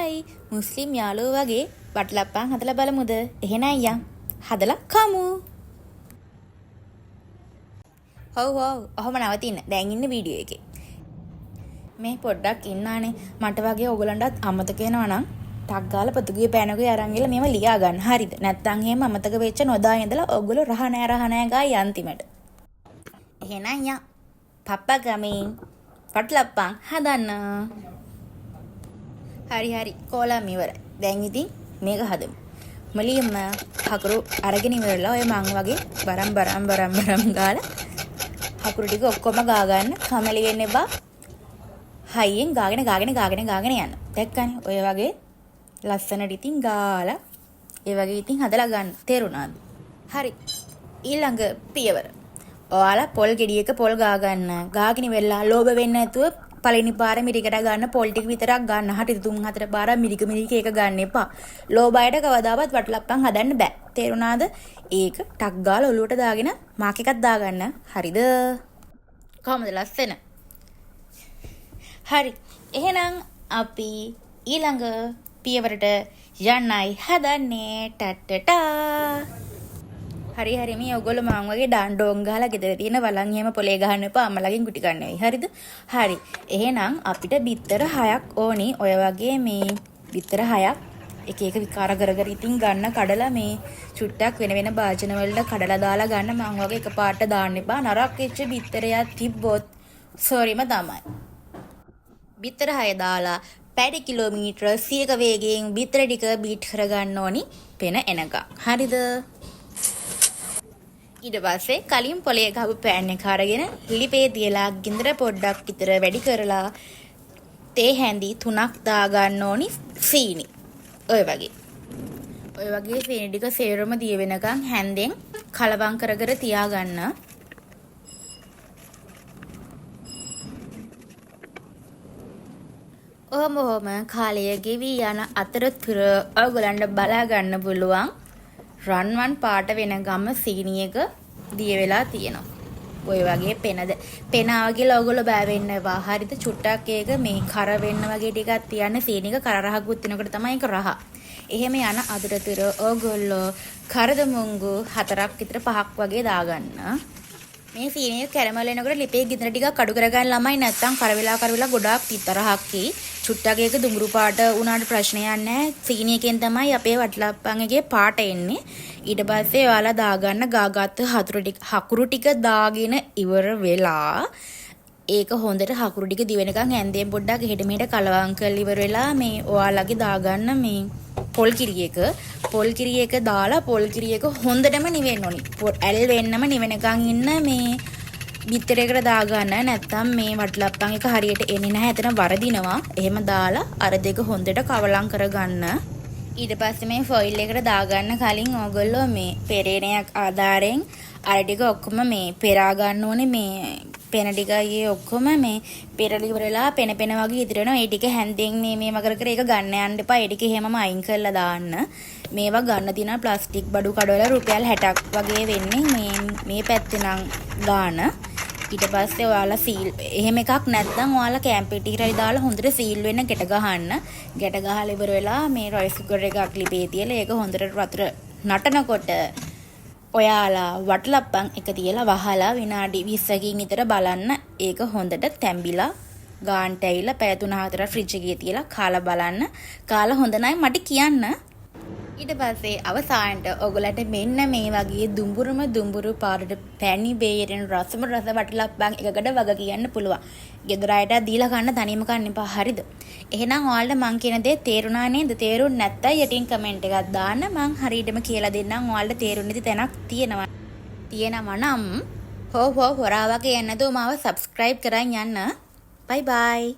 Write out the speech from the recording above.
ඔයාලයි මුස්ලිම් යාළුවෝ වගේ වටලප්පන් හදලා බලමුද? එහෙනම් යන් හදලා කමු. ඔව් ඔව්, ඔහොම නවතින්න. දැන් ඉන්න වීඩියෝ එකේ. මේ පොඩ්ඩක් ඉන්නානේ, මට වගේ ඔයගොල්ලන්ටත් අමතක වෙනවා නම් ටක් ගාලා පොතකුයි පෑනකුයි අරන් ගිහලා මේව ලියා ගන්න. හරිද? නැත්තම් එහෙම අමතක වෙච්ච නොදා ඉඳලා ඔයගොල්ලෝ රහ නෑ රහ නෑ ගායි අන්තිමට. එහෙනම් යන් පප්පා ගමින් වටලප්පන් හදන්න. හරි හරි, කෝලම් ඉවරයි. දැන් ඉතින් මේක හදමු. මුලින්ම හකුරු අරගෙන ඉවරලා ඔය මං වගේ බරම් බරම් බරම් බරම් ගාලා හකුරු ටික ඔක්කොම ගා ගන්න. කමලි වෙන්න එපා. හයියෙන් ගාගෙන ගාගෙන ගාගෙන ගාගෙන යන්න. දැක්කනේ ඔය වගේ ලස්සනට ඉතින් ගාලා ඒ වගේ ඉතින් හදලා ගන්න. තේරුණාද? හරි. ඊළඟ පියවර. ඔයාලා පොල් ගෙඩියක පොල් ගා ගන්න. ගාගෙන ඉවරලා ලෝභ වෙන්නේ නැතුව පළවෙනි පාර මිරිකට ගන්න පොල් ටික විතරක් ගන්න. හරි, 3 4 පාර මිරික මිරික එක ගන්න එපා. ලෝභ අයට කවදාවත් වටලප්පන් හදන්න බෑ. තේරුණාද? ඒක ටක් ගාලා ඔලුවට දාගෙන මාක් එකක් දාගන්න. හරිද? කොහොමද ලස්සන? හරි. එහෙනම් අපි ඊළඟ පියවරට යන්නයි හදන්නේ. ටට්ටටා. හරි හරි, මේ ඔයගොල්ලෝ මං වගේ ඩාන් ඩෝන් ගහලා ගෙදර තියෙන වලන් එහෙම පොලේ ගහන්න එපා. අම්මලාගෙන් ගුටි ගන්න වෙයි. හරිද? හරි. එහෙනම් අපිට බිත්තර 6ක් ඕනි. ඔය වගේ මේ බිත්තර 6ක් එක එක විකාර කර කර ඉතින් ගන්න, කඩලා මේ චුට්ටක් වෙන වෙන භාජන වලට කඩලා දාලා ගන්න. මං වගේ එකපාරට දාන්න එපා. නරක වෙච්ච බිත්තරයක් තිබ්බොත් සෝරිම තමයි. බිත්තර 6 දාලා පැය කිලෝමීටර 100ක වේගයෙන් බිත්තර ටික බීට් කරගන්න ඕනි පෙන එනකම්. හරිද? ඊට පස්සේ කලින් පොලේ ගහපු පෑන් එක අරගෙන ලිපේ තියලා ගින්දර පොඩ්ඩක් විතර වැඩි කරලා තේ හැඳි 3ක් දාගන්න ඕනි සීනි. ඔය වගේ. ඔය වගේ සීනි ටික සේරම දිය වෙනකන් හැන්දෙන් කලවම් කර කර තියාගන්න. ඔහොම ඔහොම කාලය ගෙවී යන අතරතුර ඔයගොල්ලන්ට බලා ගන්න පුළුවන් රන්වන් පාට වෙන ගම සීනි එක දිය වෙලා තියෙනවා. ඔය වගේ පෙනද පෙන ආව කියලා ඔයගොල්ලෝ බය වෙන්න එපා. හරිද? චුට්ටක් ඒක මේ කර වෙන්න වගේ ටිකක් තියන්න. සීනි එක කර රහකුත් වෙනකොට තමයි ඒක රහ. එහෙම යන අතරතුර ඔයගොල්ලෝ කරද මුංගු 4ක් විතර 5ක් වගේ දාගන්න. මේ සීනි එක කැරමල් වෙනකොට ලිපේ ගින්දර ටිකක් අඩු කරගන්න ළමයි, නැත්තම් කර වෙලා කර වෙලා ගොඩාක් තිත රහක් එයි. චුට්ටක් ඒක දුඹුරු පාට වුණාට ප්‍රශ්නයක් නෑ. සීනි එකෙන් තමයි අපේ වටලප්පන් එකේ පාට එන්නේ. ඊට පස්සේ ඔයාලා දාගන්න ගාගත්ත හකුරු ටික දාගෙන ඉවර වෙලා ඒක හොඳට හකුරු ටික දිවෙනකන් හැන්දෙන් පොඩ්ඩක් එහෙට මෙහෙට කලවම් කරලා ඉවර වෙලා මේ ඔයාලගේ දාගන්න මේ පොල් කිරි එක, පොල් කිරි එක දාලා පොල් කිරි එක හොඳටම නිවෙන්න ඕනි. ඇල් වෙන්නම නිවෙනකන් ඉන්න මේ බිත්තරයකට දාගන්න, නැත්තම් මේ වටලප්පන් එක හරියට එන්නේ නැහැ, එතන වරදිනවා. එහෙම දාලා අර දෙක හොඳට කවලම් කරගන්න. ඊට පස්සේ මේ ෆොයිල් එකට දාගන්න කලින් ඕගොල්ලෝ මේ පෙරේනයක් ආධාරයෙන් අර ටික ඔක්කොම මේ පෙරා ගන්න ඕනේ. මේ පෙන ටික ඒ ඔක්කොම මේ පෙරලි ඉවරලා පෙන පෙන වගේ ඉතිරි වෙනවා. ඒ ටික හැන්දෙන් මේ මේ වග කර කර ඒක ගන්න යන්න එපා. ඒ ටික එහෙමම අයින් කරලා දාන්න. මේවා ගන්න තියෙන ප්ලාස්ටික් බඩු කඩවල රුපියල් 60ක් වගේ වෙන්නේ මේ පැත්තේ නම් ගාන. ඊට පස්සේ ඔයාලා සීල් එහෙම එකක් නැත්නම් ඔයාලා කැම්පෙටි හරි දාලා හොඳට සීල් වෙන්න ගැට ගහන්න. ගැට ගහලා ඉවර වෙලා මේ රයිස් කුකර් එකක් ලිපේ තියලා ඒක හොඳට වතුර නටනකොට ඔයාලා වටලප්පන් එක තියලා වහලා විනාඩි 20කින් විතර බලන්න. ඒක හොඳට තැඹිලා ගාන්ට ඇවිල්ලා පැය 3-4 ෆ්‍රිජ් එකේ තියලා කාලා බලන්න. කාලා හොඳ නම් මට කියන්න. ඊට පස්සේ අවසානට ඔයගොල්ලන්ට මෙන්න මේ වගේ දුඹුරුම දුඹුරු පාටට පැණි බේරෙන රසම රස වටලප්පන් එකකට වග කියන්න පුළුවන්. ගෙදර අයට දීලා කන්න, තනියම කන්න එපා. හරිද? එහෙනම් ඔයාලට මං කියන දේ තේරුණා නේද? තේරුන් නැත්තම් යටින් කමෙන්ට් එකක් දාන්න. මං හරියටම කියලා දෙන්නම්. ඔයාලට තේරුම් නැති තැනක් තියෙනවා. තියෙනවා නම් හෝ හෝ හොරා වගේ යන්නේ නැතුව මාව සබ්ස්ක්‍රයිබ් කරන් යන්න. බයි බයි.